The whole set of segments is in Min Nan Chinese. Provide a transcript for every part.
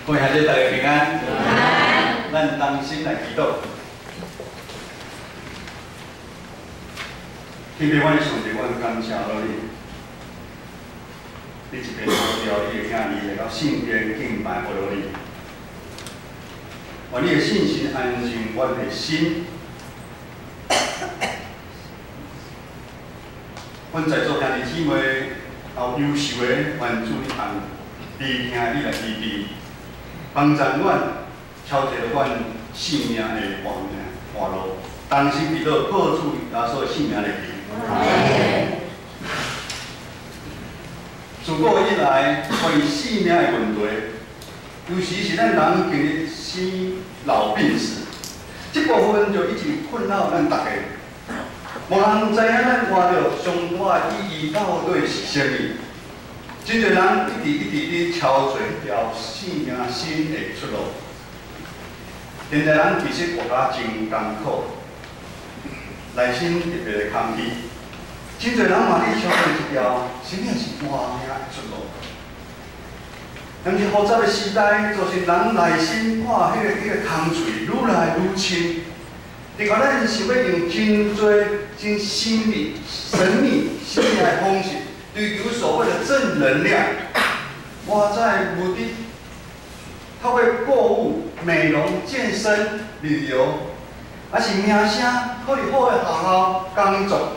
各位兄弟，大家平安。咱同心來祈禱。天父，阮的上帝，阮感謝落你。你一邊呼召你的囝兒來到聖殿敬拜阿羅你。願你的信心安靜阮的心。阮在座兄弟姊妹，有優秀的，願主你通聆聽你來醫治，幫助阮超越阮性命的活命活路。同心祈禱，靠主耶穌的聖名來求。自古以來，關於生命的問題，有時是咱人經歷生老病死，這部分就一直困擾咱大家。無人知影咱活著上大的意義到底是啥物。真濟人一直一直佇敲找彼條生命新的出路。現代人其實活甲真艱苦，內心特別的空虛。真濟人嘛佇敲找一條啥物是活命的出路。但是複雜的時代，造成人內心看彼個空喙愈來愈深。直到咱想欲用真濟真神秘、神秘、神秘的方式，追求所謂的正能量，外在物質，透過購物、美容、健身、旅遊，還是名聲，考入好的學校、工作、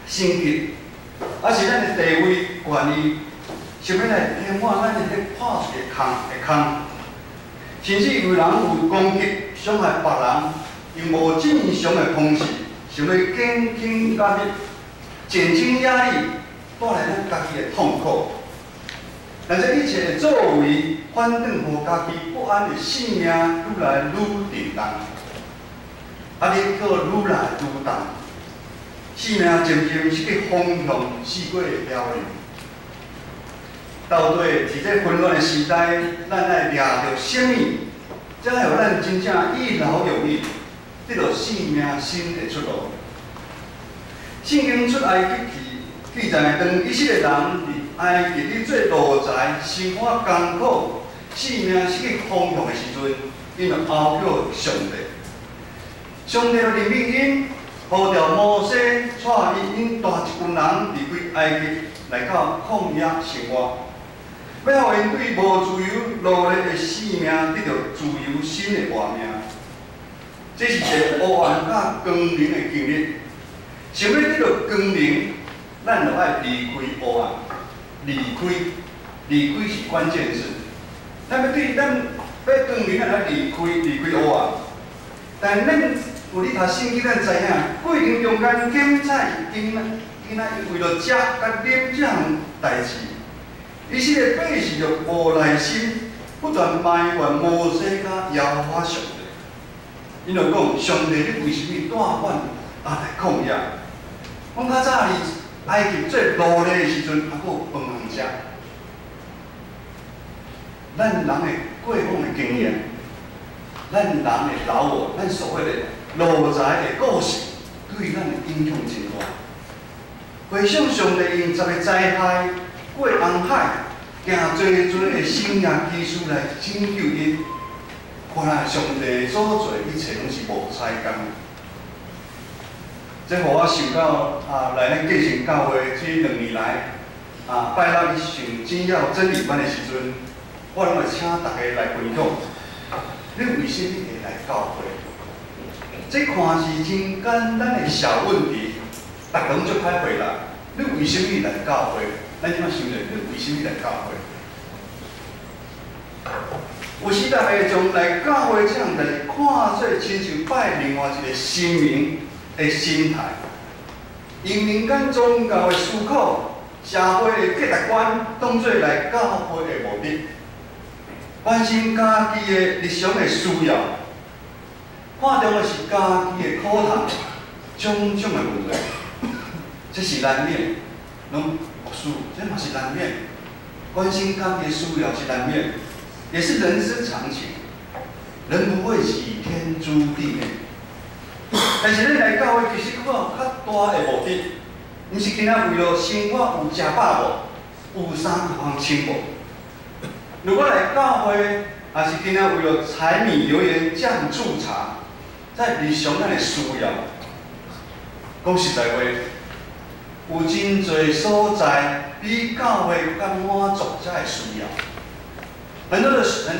升級，還是咱的地位、權力，想欲來填滿咱的彼破碎的空的空，甚至有人有攻擊、傷害別人，用無正常的方式，想欲減輕壓力、減輕壓力，帶來咱家己的痛苦。但這一切的作為，反轉予家己不安的生命愈來愈沉重，壓力閣愈來愈重，生命漸漸失去方向，四界的漂流。到底佇這混亂的時代，咱愛掠著啥物，才會予咱真正一勞永逸，得到生命新的出路？聖經出埃及記記載，當以色列人佇埃及佇做奴才，生活艱苦，生命失去方向的時陣，𪜶就哀叫上帝。上帝就任命𪜶，呼召摩西帶𪜶𪜶大一群人離開埃及，來到曠野生活，欲予𪜶對無自由奴隸的生命得著自由新的活命。這是一個黑暗佮光明的經歷。想欲得著光明，咱就愛離開黑暗，離開，離開是關鍵字。咱欲對咱欲光明，咱愛離開，離開黑暗。但咱有咧讀聖經，咱知影過程中間檢查伊囡仔為著食佮啉這項代誌，以色列百姓就無耐心，不斷埋怨摩西佮耶和華上帝。𪜶就講：上帝，你為啥物帶阮啊來曠野？阮較早佇埃及做奴隸的時陣，猶閣有飯通食。咱人的過往的經驗，咱人的老我，咱所謂的奴才的個性，對咱的影響真大。回想上帝用十个災害過紅海，行濟濟的神蹟奇事來拯救𪜶，看來上帝所做一切攏是無彩工。這予我想到啊，來咱繼承教會這2年來，啊，拜六去上真要真理班的時陣，我攏會請大家來分享，你為啥物會來教會？這看似真簡單的小問題，逐家攏足歹回答。你為啥物來教會？咱這擺想著，你為啥物來教會？有時大家將來教會這項代誌看做親像拜另外一個神明的心態，用民間宗教的思考、社會的價值觀當做來教會的目的，關心家己的日常的需要，看重的是家己的苦痛，種種的問題，這是難免，攏牧師，這嘛是難免。關心家己的需要是難免，也是人之常情。人不為己，天誅地滅。但是咱來教會，其實閣有較大的目的，毋是干焦為著生活有食飽無，有衫通穿無。如果來教會，也是今仔為了柴米油鹽醬醋茶，在日常咱的需要。講實在話，有真濟所在比教會較滿足這个需要。很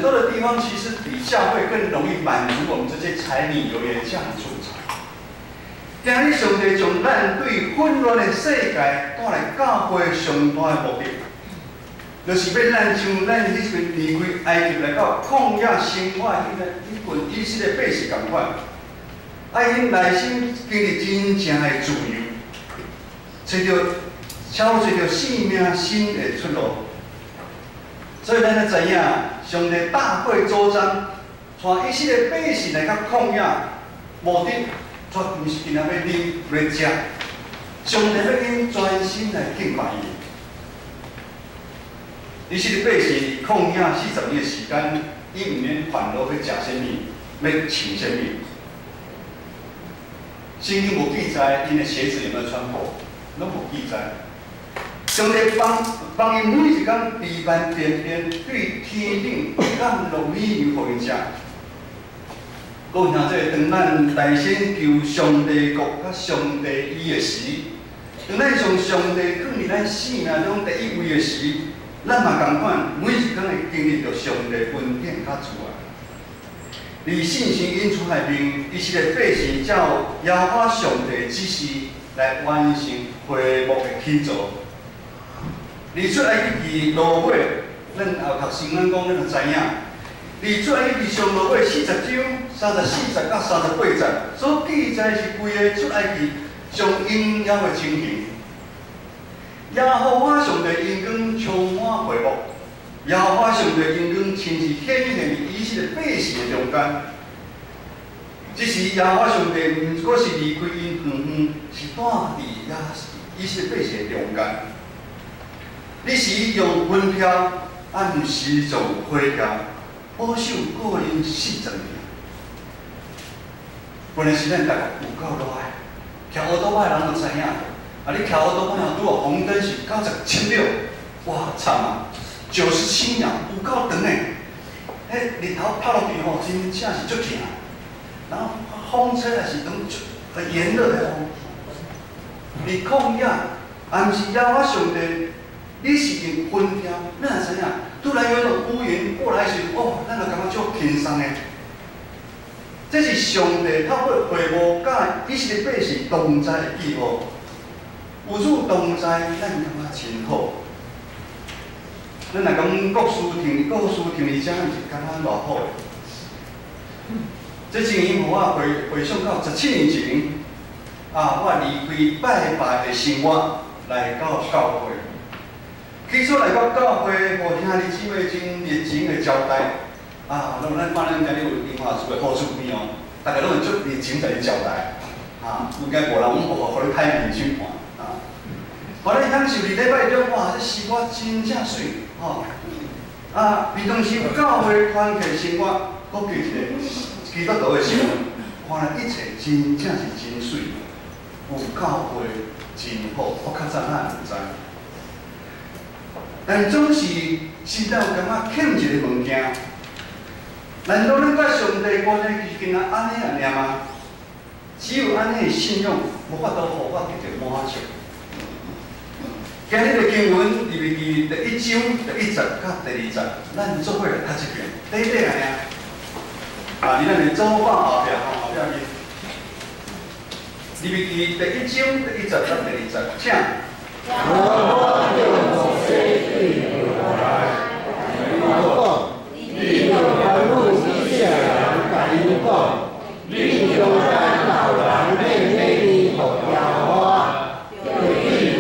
多的地方，其實比教會更容易滿足我們這些柴米油鹽醬醋茶。今日上帝將咱對混亂的世界帶來教會上大的目的，就是欲咱像咱彼陣離開埃及來到曠野生活彼群以色列百姓仝款，愛𪜶內心經歷真正的自由，找著生命新的出路。所以咱才知影，上帝大衛主張帶以色列百姓來到曠野，目的絕毋是今仔欲啉欲食，上帝欲𪜶專心來敬拜伊。以色列百姓曠野40年的時間，伊毋免煩惱欲食啥物，欲穿啥物。聖經無記載𪜶的鞋子有沒有穿破，攏無記載。上帝幫幫𪜶每一工備辦便便，對天頂降落米糧予𪜶食。各位兄弟，當咱內心求上帝國佮上帝義的時，當咱將上帝放佇咱生命中第一位的時，咱嘛仝款，每一工會經歷著上帝恩典佮慈愛。佇信心恩賜內面，以色列百姓照耶和華上帝指示來完成會幕的起造。佇出埃及記落尾，咱後讀聖經講，咱就知影。佇出埃及記上落尾40章34節到38節，所記載是規个出埃及上榮耀的情形。耶和華上帝榮光充滿會幕，耶和華上帝榮光親自顯現佇以色列百姓的中間。這時耶和華上帝毋閣是離開𪜶遠遠，是蹛佇以色列百姓的中間。彼時用雲柱，按時用火柱，保守過𪜶40年。本來是咱台灣有夠熱的，騎烏托邦的人就知影。啊，你騎烏托邦拄好紅燈是97秒，哇慘啊！97秒，有夠長的。彼日頭拍落去吼，真正是足疼。然後風吹來是當足很炎熱的風。佇曠野，暗時耶和華上帝，你是用雲柱，你若知影？突然有一種烏雲過來時，哦，咱就感覺足輕鬆的。這是上帝透過會幕佮以色列百姓同在的記號。有主同在，咱感覺真好。咱若講國師停，國師停佇遮，毋是感覺偌好的。這情形予我回想到17年前，啊，我離開拜拜的生活來到教會。起初來到教會，予兄弟姊妹真熱情的招待。啊，攏咱看咱今日有文化處的好處邊哦，逐家攏會足熱情共你招待。啊，應該無人攏無予你歹面相看。啊，予你享受2禮拜中，哇，這生活真正媠，吼。啊，平常時教會團契生活，閣加一個基督徒的生活，看來一切真正是真媠。有教會真好，我較早哪會毋知？但總是實在有感覺欠一個物件。難道咱佮上帝關係就是干焦按呢爾嗎？只有按呢的信仰，無法度予我得著滿足。今日的經文利未記第一章第一節佮第二節，咱做伙來讀一遍。短短爾。啊，佇咱的左擺後壁吼，後壁面。利未記第一章第一節佮第二節，請。耶和華對摩西對亞倫講：你著吩咐以色列人，共𪜶講：恁中間若有人獻禮物予耶和華，著對牛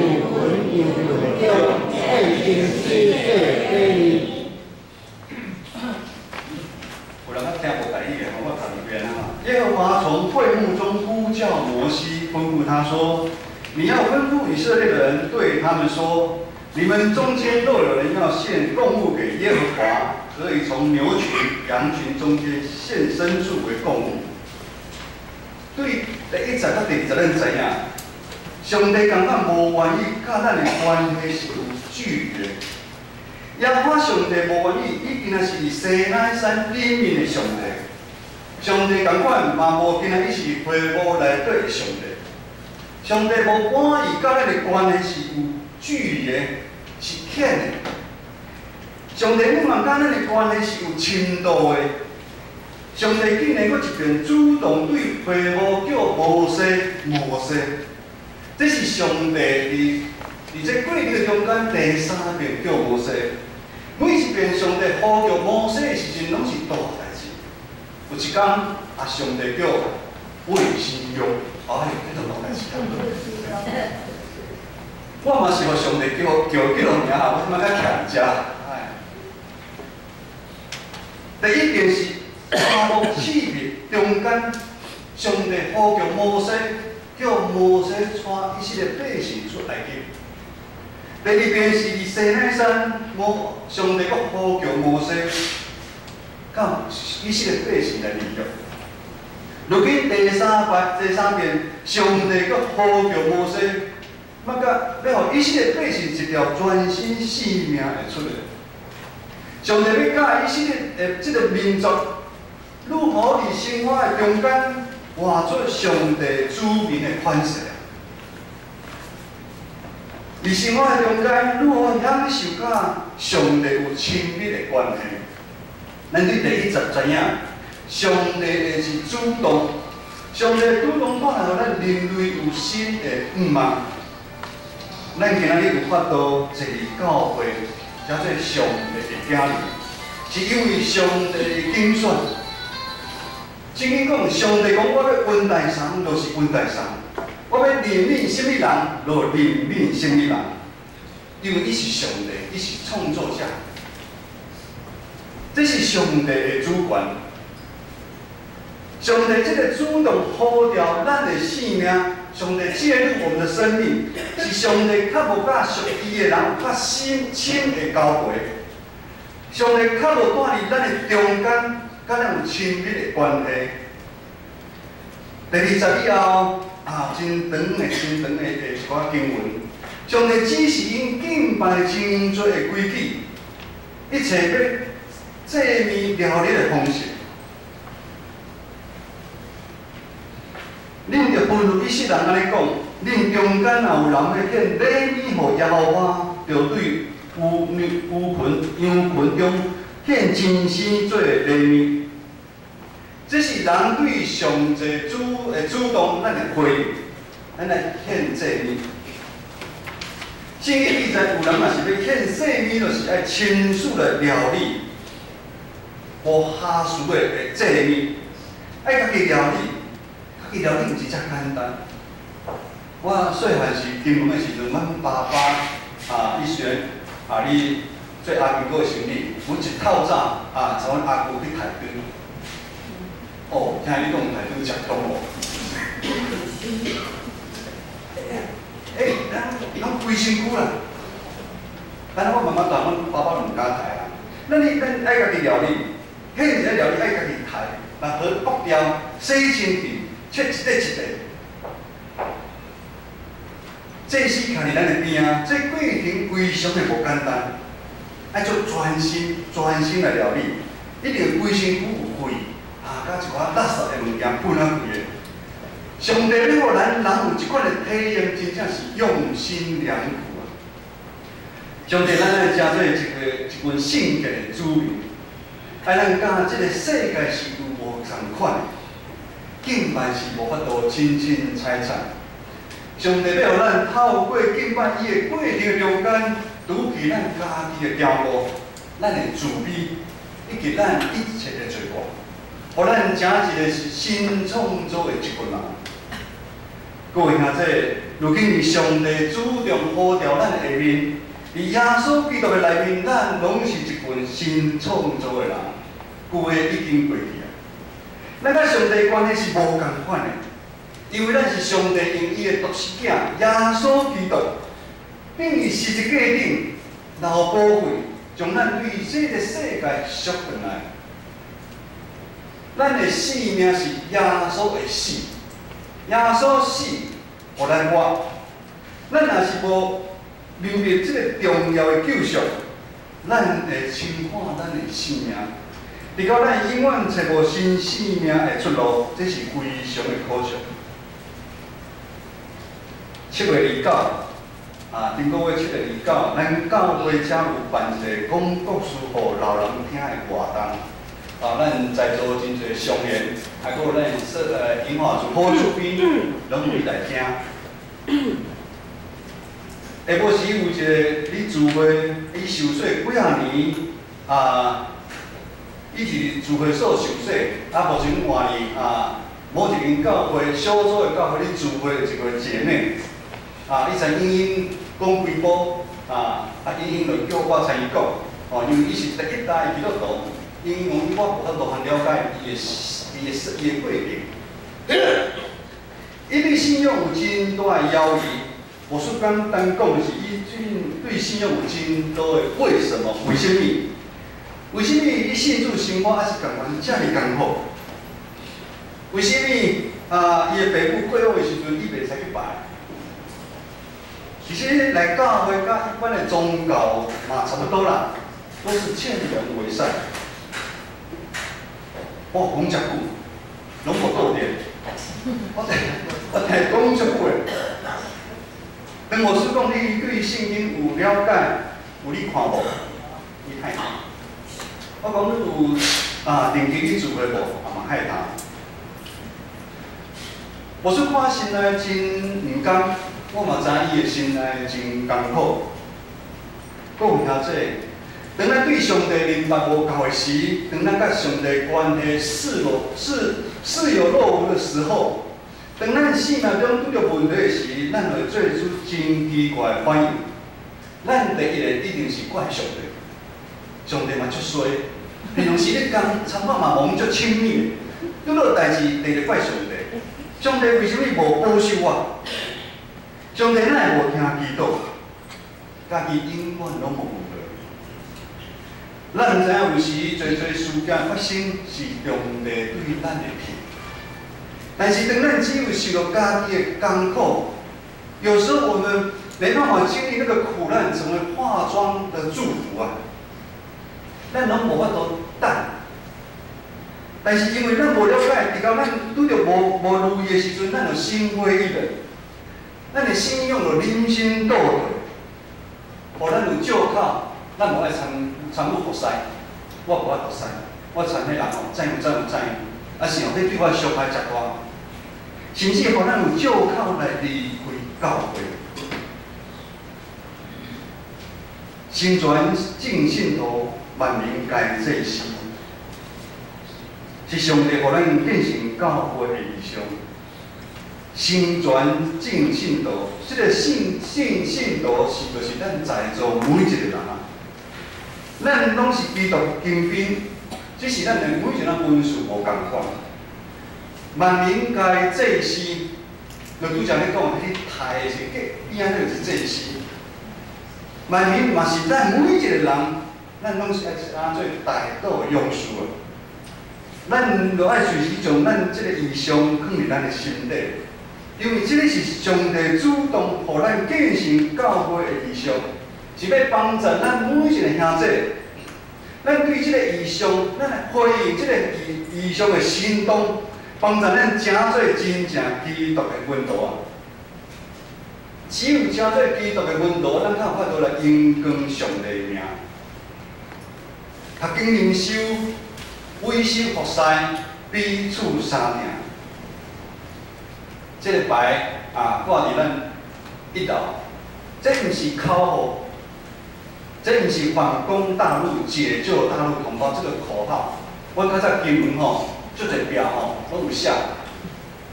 群羊群中獻牲牲祭禮物。有人較聽無台語的，我讀一遍啊。耶和華從會幕中呼叫摩西，吩咐他說：你要吩咐以色列人，對他們說：你們中間若有人要獻貢物給耶和華，可以從牛群、羊群中間獻牲畜為貢物。對第一節佮第二節，咱知影，上帝仝款無願意佮咱的關係是有距離的。耶和華上帝無願意，已經敢若是佇西奈山裡面的上帝，上帝仝款嘛無敢若伊是會幕內底的上帝。上帝無滿意佮咱的關係是有距離的，是淺的。上帝向望佮咱的關係是有深度的。上帝竟然閣一遍主動對會幕叫摩西，摩西，這是上帝佇這過程中間第三遍叫摩西。每一遍上帝呼叫摩西的時陣，攏是大代誌。有一工啊，上帝叫衛生局，哎，這就大代誌啊！我嘛是予上帝叫叫名，我感覺較徛遮。哎，第一遍是沙漠四日中間，上帝呼叫摩西，叫摩西帶以色列百姓出埃及。第二遍是佇西奈山，上帝閣呼叫摩西，到以色列百姓來立約。如今第三擺、第三遍，上帝閣呼叫摩西，欲甲欲予以色列百姓一條全新生命的出路。上帝欲教以色列的這個民族，如何佇生活的中間活出上帝子民的款式。佇生活的中間，如何享受佮上帝有親密的關係？咱對第一節知影，上帝的是主動，上帝主動帶來予咱人類有新的向望。咱今仔日有法度坐佇教會，叫做上帝的囝兒，是因為上帝的揀選。聖經講，上帝講我欲恩待誰，就是恩待誰；我欲憐憫啥物人，就憐憫啥物人。因為伊是上帝，伊是創造者，這是上帝的主權。上帝這個主動呼召咱的生命，上帝介入我們的生命，是上帝較無佮屬伊的人有較深深的交陪。上帝較無蹛佇咱的中間，佮咱有親密的關係。第二節以後啊，真長的、真長的一寡經文。上帝指示𪜶敬拜真濟的規矩，一切欲祭物料理的方式。恁著吩咐以色列人按呢講，恁中間若有人欲獻禮物予耶和華，著對牛群、羊群中獻真牲做禮物。這是人對上帝主動咱的回應，咱來獻祭物。聖經記載，有人若是欲獻祭物，就是愛親手來料理，無瑕疵的祭物，愛家己料理。家己料理毋是遮簡單。我細漢時金門的時陣，阮爸爸啊，以前啊，你做阿公哥的生理，阮一透早啊，帶阮阿舅去刣豬。哦，聽你講刣豬食當無？欸，咱規身軀啦。但是我媽媽帶阮爸爸毋敢刣啊。咱愛家己料理，彼陣時料理愛家己刣，把好剝掉，洗清氣，切一塊一塊。祭司徛佇咱的邊仔，這過程非常的無簡單，愛做專心、專心來料理，一定規身軀有血啊，佮一寡垃圾的物件噴啊規个。上帝欲予咱人有這款的體驗，真正是用心良苦啊！上帝，咱愛成做一群聖潔的子民，愛咱佮這個世界是有無仝款的，敬拜是無法度凊凊彩彩。上帝欲予咱透過敬拜伊的過程中間，除去咱家己的驕傲、咱的自卑，以及咱一切的罪過，予咱成一个是新創造的一群人。各位兄弟，如今上帝主動呼召咱的下面，佇耶穌基督的內面，咱攏是一群新創造的人，舊的已經過去啊。咱佮上帝關係是無仝款的，因為咱是上帝用伊的獨生子耶穌基督，並佇十字架頂流寶血，將咱對這個世界贖轉來。咱的生命是耶穌的死，耶穌死，予咱活。咱若是無明白這個重要的救贖，咱會輕看咱的生命，直到咱永遠揣無新生命的出路，這是非常的可惜。7月29，啊，頂個月7月29，咱教會遮有辦一個講故事予老人聽的活動。啊，咱在座真濟常員，還閣有咱說銀華處好出邊，攏有來聽。下晡時有一個咧聚會，伊受洗幾仔年，啊，伊佇聚會所受洗，啊，目前換去啊，某一間教會小組的教會咧聚會一個姐妹，啊，伊曾英英講幾步，啊，啊，英英就叫我參與講，哦，因為伊是第一代基督徒，英英講我無法度通了解伊的過程，伊對信仰有真大的猶疑。我是簡單講的是，伊對信仰有真多的為什麼？為什麼？為什麼伊信主生活還是仝款是遮爾艱苦？為什麼啊？伊的爸母過往的時陣，伊袂使去拜。其實來教會佮一般的宗教嘛差不多啦，都是勸人為善。我講遮久，攏無倒電。我聽講遮久的。當牧師講你對聖經有了解，有你看無？你看。我講你有啊，定期去聚會無？也嘛害他。牧師看心內真毋甘，我嘛知伊的心內真艱苦。各位兄弟，當咱對上帝明白無夠的時，當咱佮上帝關係似有若無的時候，當咱生命中拄著問題的時，咱會做出真奇怪的反應。咱第一個一定是怪上帝，上帝嘛足衰，平常時咧講，差不多嘛無足親密的，拄著代誌第一個怪上帝。上帝為啥物無保守我？上帝哪會無聽祈禱？家己永遠攏無問題。咱毋知影有時濟濟事件發生是上帝對咱的疼。但是當咱只有受到家己的艱苦，有時候我們沒辦法經歷那個苦難，成為化妝的祝福啊！咱攏無法度等。但是因為咱無了解，直到咱拄著無如意的時陣，咱就心灰意冷，咱的信仰就人生倒退，予咱有借口，咱無愛參與服侍，我無愛服侍，我參彼人吼，怎樣怎樣怎樣，啊是哦，彼對我傷害誠大，甚至予咱有借口來離開教會。成全眾信徒，萬民皆祭司，是上帝予咱變成教會的異象。成全眾信徒，這個信徒是就是咱在座每一個人啊。咱攏是基督精兵，只是咱的每一個人恩賜無仝款。萬民皆祭司，就拄才咧講，去刣的是隔邊仔那個是祭司。萬民嘛是咱每一個人，咱攏是愛按做代禱的勇士啊！咱就愛隨時將咱這個異象放佇咱的心底，因為這個是上帝主動予咱建成教會的異象，是欲幫助咱每一個兄弟。咱對這個異象，咱來回應這個異象的行動，幫助咱成做真正基督的門徒啊！只有成做基督的門徒，咱才有法度來榮光上帝的名。讀經靈修、委身服侍，彼此相疼。這個牌啊，掛佇咱一樓，這毋是口號，這毋是反攻大陸、解救大陸同胞這個口號。阮較早經文吼，足濟壁吼，攏有寫，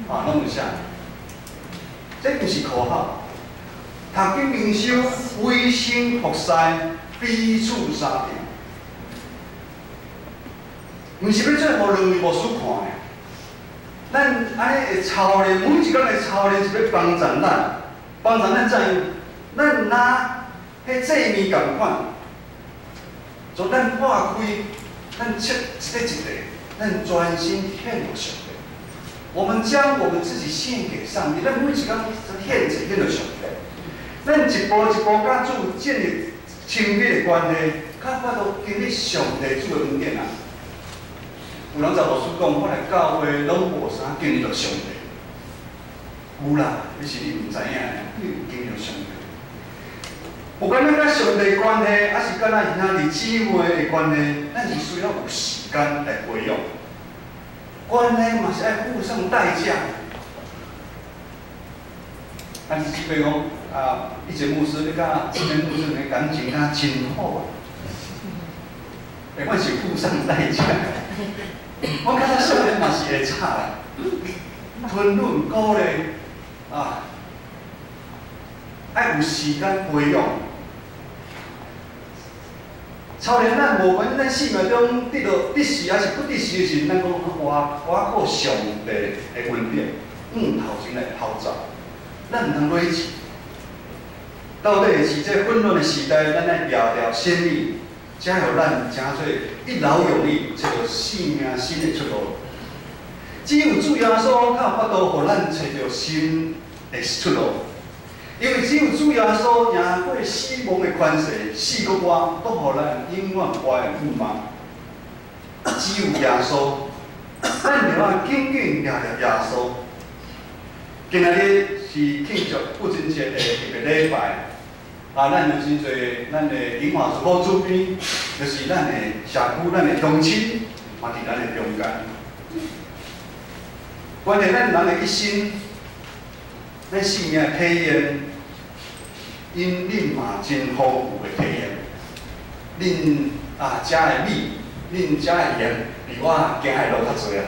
啊，攏有寫。這毋是口號。讀經靈修、委身服侍，彼此相疼，毋是欲做予兩位牧師看的。咱按呢會操練，每一工的操練是欲幫助咱，幫助咱怎樣？咱若彼祭物仝款，就咱化開，咱切一塊一塊，咱專心獻予上帝。我們將我們自己獻給上帝，咱每一工獻祭獻予上帝。咱一步一步佮主建立親密的關係。較有法度經歷上帝主的恩典啊！有人就牧師講，我來教會攏無啥經歷著上帝。有啦，彼是你毋知影的，你有經歷著上帝。不管咱佮上帝關係，抑是佮咱兄弟姊妹的關係，咱是需要有時間來培養。關係嘛是愛付上代價。但是只比講啊，一節牧師，你佮這個牧師的感情敢真好啊？欸，我是付上代價。我較早少年嘛是會吵啦，吞忍鼓勵啊，愛有時間培養。超然咱無管咱生命中得著得時抑是不得時的時陣，咱講我靠上帝的恩典，向頭前來跑走，咱毋通累積。到底是這混亂的時代，咱愛牢牢什物，才予咱成做一勞永逸，揣著生命新的出路。只有主耶穌較有法度予咱揣著新的出路。因為只有主耶穌贏過死亡的權勢，死閣活，都予咱永遠活的盼望。只有耶穌，咱就愛緊緊抓著耶穌。今仔日是慶祝父親節的特別禮拜，啊，咱有真濟咱的英華書府主編，就是咱的社區、咱的鄉親，嘛佇咱的中間。關鍵咱人的一生，咱生命的體驗，𪜶恁嘛真豐富的體驗。恁啊食的米，恁食的鹽，比我行的路較濟啊。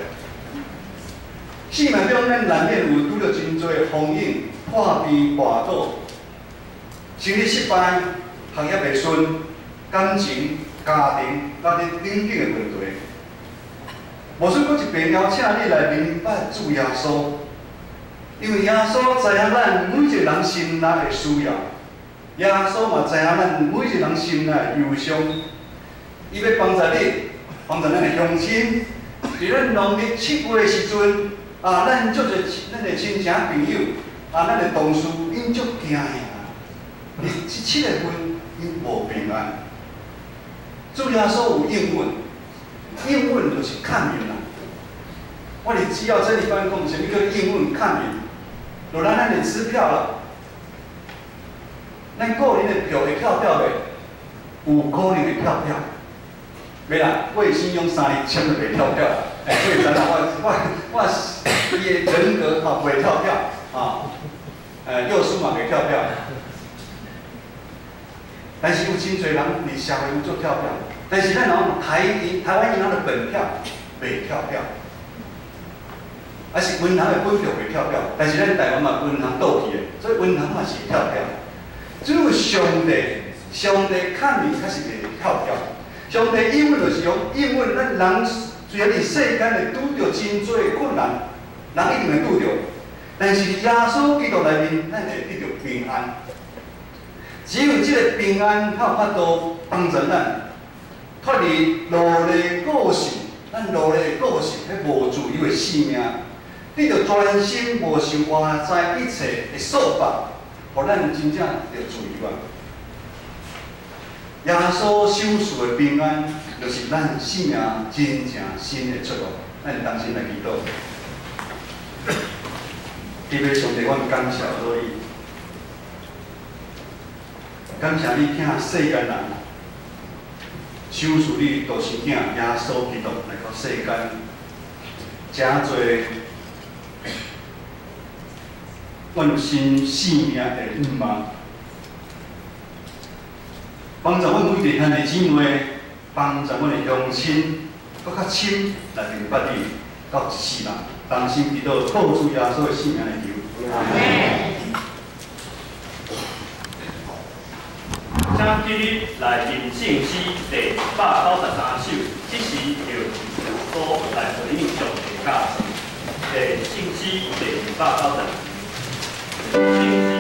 生命中，咱難免有拄著真濟風雨、破病、跋倒、生意失敗、學業袂順、感情、家庭，佮等等的問題。無論閣一遍邀請你來明白主耶穌，因為耶穌知影咱每一個人心內的需要，耶穌嘛知影咱每一個人心內的憂傷，伊欲幫助你，幫助咱的鄉親。佇咱農曆7月的時陣，啊，咱足濟咱的親戚朋友，啊，咱的同事，𪜶足驚的啊！佇這7月份，𪜶無平安。主耶穌有應允，應允就是赦免啦。我佇只要這裡班講，啥物叫應允赦免？就咱咱的支票啦，咱個人的票會跳票袂？有可能會跳票。袂啦，我的信用3日簽就袂跳票啦。欸，所以知影我伊的人格吼袂跳票啊，幼師嘛袂跳票。但是有真濟人佇社會有做跳票，但是咱講台灣銀行的本票袂跳票，還是銀行的本票袂跳票，但是咱台灣嘛銀行倒去的，所以銀行嘛是跳票。只有上帝，上帝赦免確實袂跳票。上帝應允就是講，應允咱人雖然佇世間會拄著真濟困難，人一定會拄著，但是耶穌基督內面，咱會得著平安。只有這個平安，才有法度幫助咱脫離奴隸個性，咱奴隸個性，彼無自由的生命，得著全心無受外在一切的束縛，予咱真正著自由啊！耶穌賞賜的平安，就是咱生命真正新的出路。咱同心來祈禱。天父上帝，阮感謝你，感謝你疼世間人，賞賜你獨生子耶穌基督來到世間，成做阮有新生命的盼望。幫助阮每一個兄弟姊妹，幫助阮的鄉親，閣較深來明白你，到一世人，同心祈禱，靠主耶穌的聖名來求。阿們。請起立來吟聖詩第193首，這時著耶穌來回應上帝教示。聖詩第193，聖詩。